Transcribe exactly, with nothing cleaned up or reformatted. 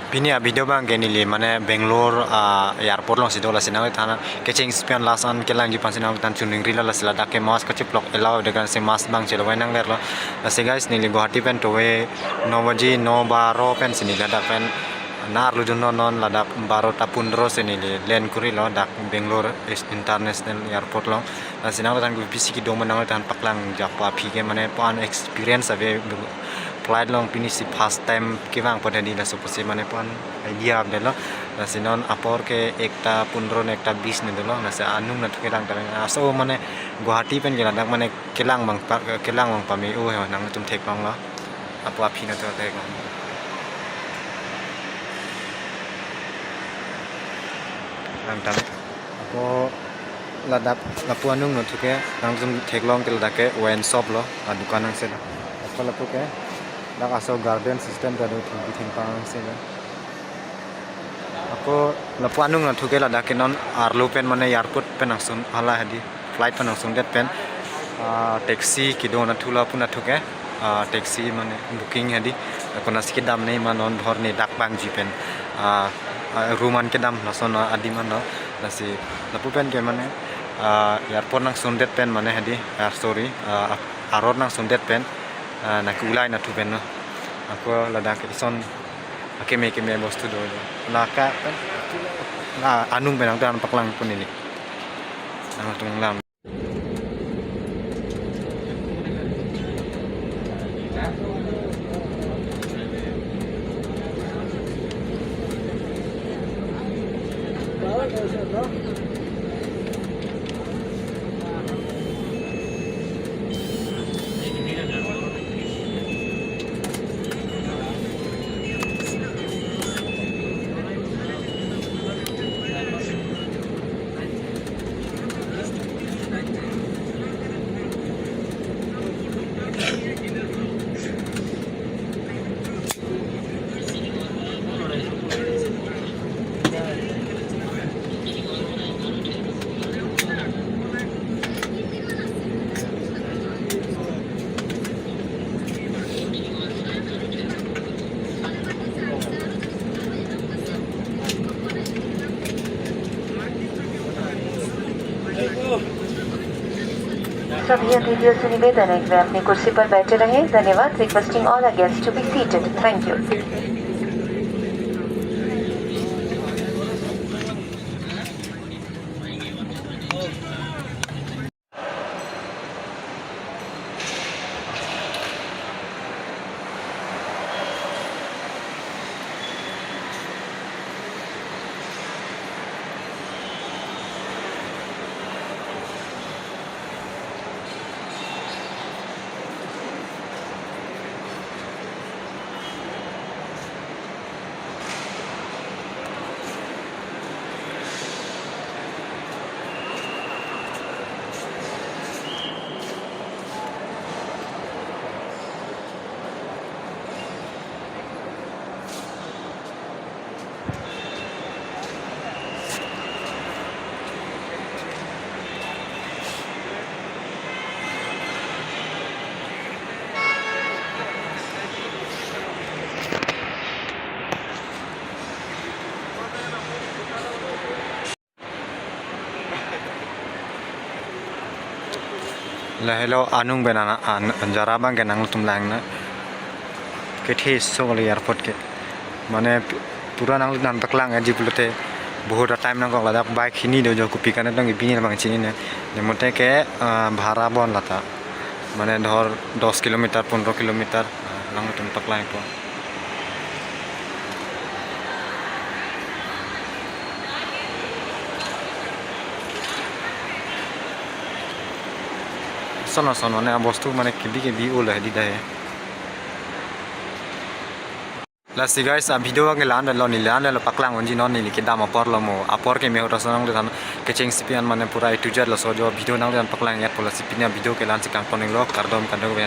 Pini a-video abang ke neli mane Bangalore, ah, airport alongsi do, lasi nangliphan kechengsi pen last an kelangji aphansi nangliphan choningri lo, lasi ladak ke mask kachiplok allow de kan si mask abang chelo nangverlo. Lasi guys, neli Guwahati pen tove no baji no baro pensi neli ladak pen nar ludun non, non ladak baro ta pundro si neli land kurilo dak Bangalore International Airport along. Lasi nangliphan ke bisi kedo ma nangliphan paklang japo aphi ke mane po-an experience ave flight along pinisi first time kevang pon hedi, laso pusi mane po-an idea ave lo. Lasi non apor ke ekta pundro ne ekta bis ne dolo. Lasi anung nathu kelang ta aso mane Guwahati pen ke ladak mane kelang abang pa, kelang abang pame-o he nangtum theklonglo. Apo aphi nathu theklong. Lang tame. Ako ladak lapu anung nathu ke nangtum theklong ke ladak ke wine shop lo, adukan angse lo. Ako lapu ke dak aso garden system ta do, thengpi thengpang angse lo. Ako lapu anung nathu ke ladak ke non arlo pen mane airport pen angsun hala hedi, flight pen angsundet pen, ah, taxi kedo nathu lapu nathu ke, ah, taxi mane booking hedi. Ako nasi kedam ne ma non dhor ne dak bangji pen, ah, ah, room an kedam lason adim an lo. Lasi lapu pen ke mane, ah, airport nangsundet pen mane hedi, ah, sorry, ah, aror nangsundet pen, ah, nangke-ulai nathu pen lo. Ako ladak ke ison akeme keme bostu do. Laka pen la anung pen nangtum paklang pon neli. Nangtum lang. सभी अतिथियों से निवेदन है कि वे अपनी कुर्सी पर बैठे रहें। धन्यवाद। Requesting all our guests to be seated. Thank you. Lahelo anung pen an, an, anjara abang ke nangtum lang na. Kethe so le airport ke. Mane pu-, pura nangtum paklang aji pulote bahut time nangkok, ladak bike hini do jo, kopi kanat dong bini labang chinine. Demote ke, ah, bhara bon lata. Mane dhor dos kilometer, pondro kilometer, ah, nangtum paklang po. Sono sono ne abostu mane kebi kebi ula di dahe. Lasi guys, a-video abang ke la-an lo, neli la-an lo paklang unji, non neli kedam apor lo mo. Apor keme ahut ason nangtum kechengsi pen mane pura A to Z laso jo video nangtum paklang ya po. Lasi pini a-video ke la-an si kangton lo, kardom kardom.